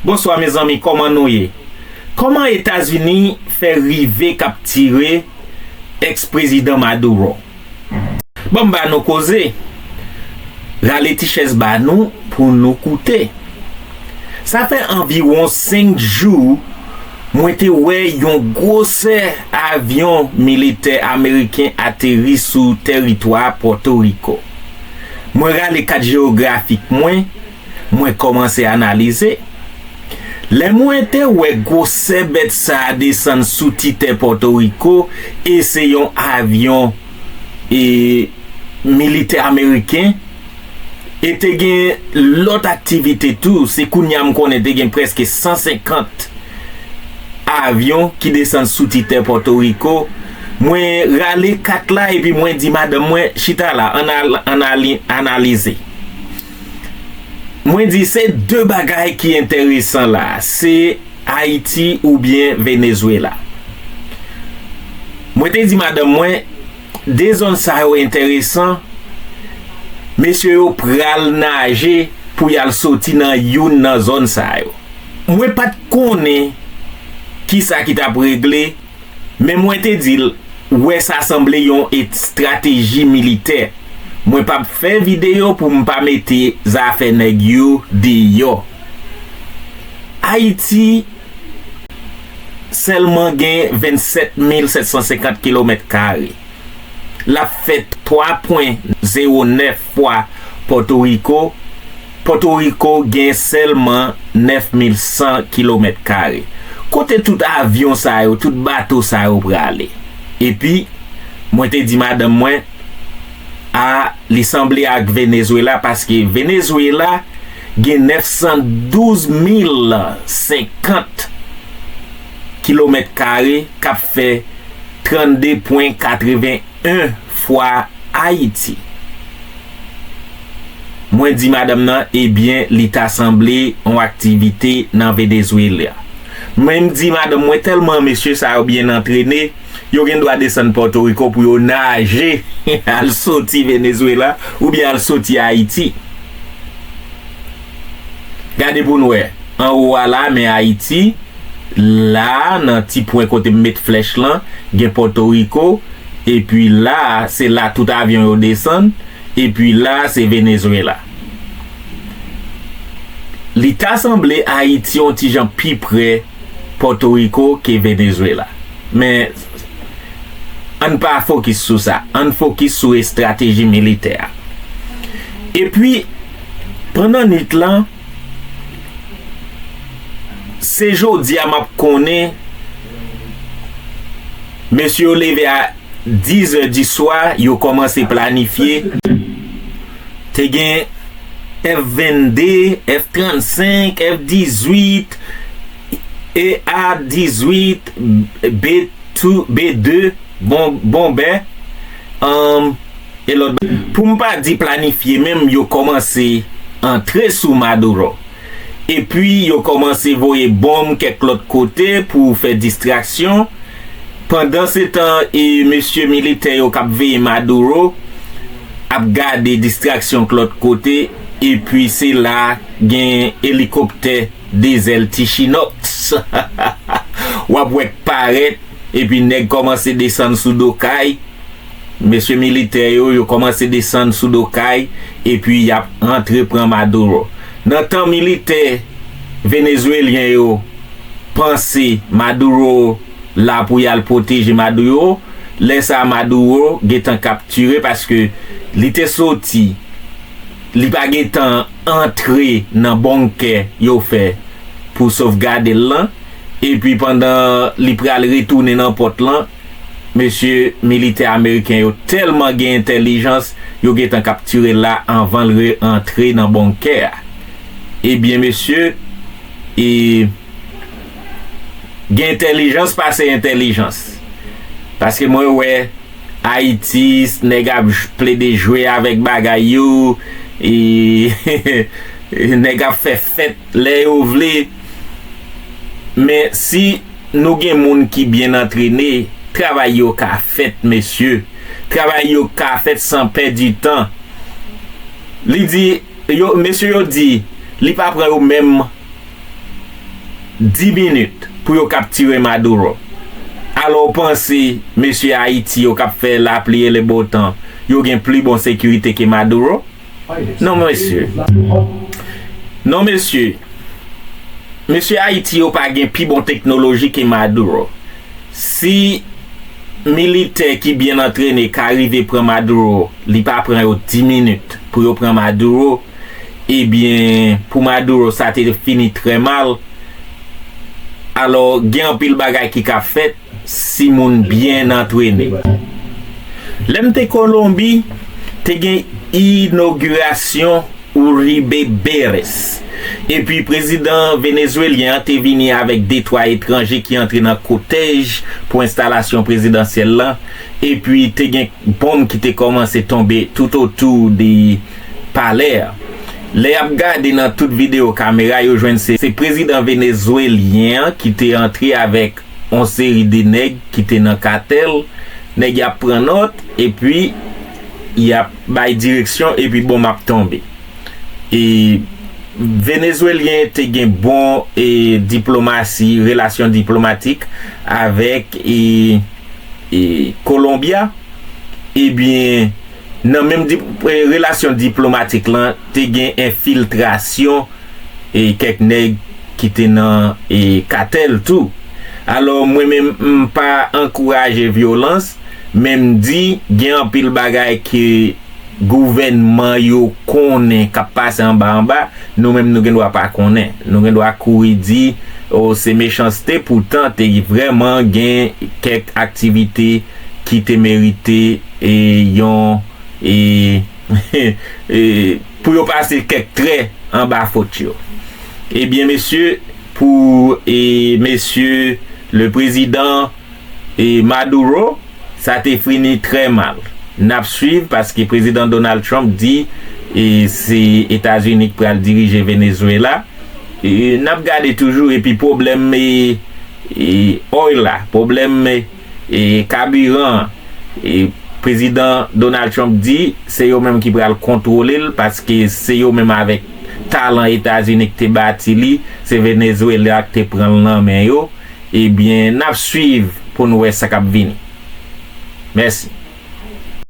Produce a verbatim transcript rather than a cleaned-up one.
Bonswa mezanmi, kòman nou ye? Kòman Etazini fè rive kaptire ex-prezidan Maduro? Ban m ba nou koze. Rale ti chèz ba nou pou nou koute. Sa fè anviwon senk jou mwen te wè yon gwosè avyon militè ameriken ateri sou tèritwa Pòtoriko. Mwen rale kat jewografik mwen, mwen kòmanse analize. Lè mwen te wè gwosè bèt sa a desann sou ti tè Pòtoriko, e se yon avyon e militè ameriken, e te gen lòt aktivite tou. Se kounye a m konnen te gen prèske san senkant avyon ki desann sou ti tè Pòtoriko. Mwen rale kat la epi mwen di madanm mwen, "Chita la, ann al, ann al analize." Mwen di, "Se de bagay ki enteresan la, se Ayiti oubyen Venezwela." Mwen te di madanm mwen, "De zòn sa yo enteresan, mesye yo pral naje pou y al soti nan youn nan zòn sa yo." Mwen pa t konnen kisa ki t ap regle, men mwen te di l, "Wè, sa sanble yon estrateji militè. Mwen p ap fè videyo pou m pa mete zafè nèg yo deyò." Ayiti sèlman gen vennsèt mil sèt san senkant kilomèt kare. L ap fè twa pwen zewo nèf fwa Pòtoriko. Pòtoriko gen sèlman nèf mil san kilomèt kare. Kote tout avyon sa yo, tout bato sa yo prale? Epi, mwen te di madanm mwen, "A, li sanble ak Venezwela, paske Venezwela gen nèf san douz mil senkant kilomèt kare, k ap fè trannde pwen katreven en fwa Ayiti." Mwen di madanm nan, "Ebyen, li ta sanble yon aktivite nan Venezwela." Men m di madanm mwen, "Tèlman mesye sa yo byen antrene, yo gen dwa desann Pòtoriko pou yo naje al soti Venezwela oubyen al soti Ayiti." Gade pou n wè, anwo a la, men Ayiti, la, nan ti pwen kote m met flèch lan, gen Pòtoriko, epi la, se la tout avyon yo desann, epi la, se Venezwela. Li ta sanble Ayiti yon ti jan pi pre Pòtoriko ke Venezwela. Men, ann pa fokis sou sa. Ann fokis sou estrateji militè a. Epi, pandan nwit lan, se jodi a m ap konnen, mesye yo leve a diz è di swa, yo kòmanse planifye. Te gen F vennde, F trannsenk, F dizuit, E A dizuit, B tou, B de, bon, bonbè, um, e lòt. Pou m pa di planifye menm, yo kòmanse antre sou Maduro. Epi, yo kòmanse voye bonm kèk lòt kote pou fè distraksyon. Pandansetan, e, mesye militè yo k ap veye Maduro ap gade distraksyon k lòt kote, epi se la gen elikoptè de zèl ti Chinox w ap wè k parèt, epi nèg kòmanse desann sou do kay. Mesye militè yo, yo kòmanse desann sou do kay, epi y ap antre pran Maduro. Nan tan militè venezwelyen yo panse Maduro la pou y al pwoteje Maduro, lè sa a Maduro gentan kaptire paske li te soti, li pa gentan antre nan bonkè yo fè pou sovgade l lan, epi pandan li pral retounen nan pòt lan, mesye militè ameriken yo tèlman gen entèlijans, yo gentan kaptire l la anvan l re-, antre nan bonkè a. Ebyen, mesye, e, gen entèlijans pase entèlijans. Paske mwen wè Ayiti, nèg ap j-, plede jwe avèk bagay yo, e nèg ap fè fèt lè yo vle. Men si nou gen moun ki byen antrene, travay yo ka fèt, mesye. Travay yo ka fèt san pèdi tan. Li di, yo, mesye yo di, li pa pran yo menm di minit pou yo kaptire Maduro. Alò, w panse mesye Ayiti yo k ap fè lapli e le bo tan, yo gen pli bon sekirite ke Maduro? Non, mesye. Non, mesye. Mesye Ayiti yo pa gen pi bon teknoloji ke Maduro. Si militè ki byen antrene ka rive pran Maduro, li pa pran yo di minit pou yo pran Maduro, ebyen, pou Maduro, sa te fini trè mal. Alò, gen anpil bagay ki ka fèt si moun byen antrene. Lè m te Kolonbi, te gen inogirasyon Uribe Beres. Epi prezidan venezwelyen an te vini avèk de twa etranje ki antre nan kotèj pou enstalasyon prezidansyèl la. Epi te gen bonm ki te kòmanse tonbe toutotou de palè a. Lè y ap gade nan tout videyo kamera, yo jwenn se, se prezidan venezwelyen an ki te antre avèk yon seri de nèg ki te nan katèl. Nèg y ap pran nòt, epi y ap bay direksyon, epi bonm ap tonbe. E venezwelyen te gen bon, e, diplomasi, relasyon diplomatik avèk, e, e, Kolonbya. Ebyen, nan menm dip-, e, relasyon diplomatik lan, te gen enfiltrasyon, e, kèk nèg ki te nan, e, katèl tou. Alò, mwen menm, m pa ankouraje vyolans, men m di, gen anpil bagay ke gouvènman yo konnen k ap pase anba anba, nou menm nou gen dwa pa konnen. Nou gen dwa kouri di, o, se mechanste, poutan te vrèman gen kèk aktivite ki te merite, e, yon, e, e, pou yo pase kèk trè anba fot yo. Ebyen, mesye, pou, e, mesye le prezidan, e, Maduro, sa te fini trè mal. N ap swiv paske prezidan Donald Trump di, e, se Etazini k pral dirije Venezuela. E, n ap gade toujou, epi pwoblèm, e, e, oil la, pwoblèm, e, e, kabiran an, e, prezidan Donald Trump di se yo menm ki pral kontwole l, paske se yo menm avèk talan Etazini k te bati li, se Venezuela k te pran l nan men yo. Ebyen, n ap swiv pou n wè sa k ap vini. Mèsi.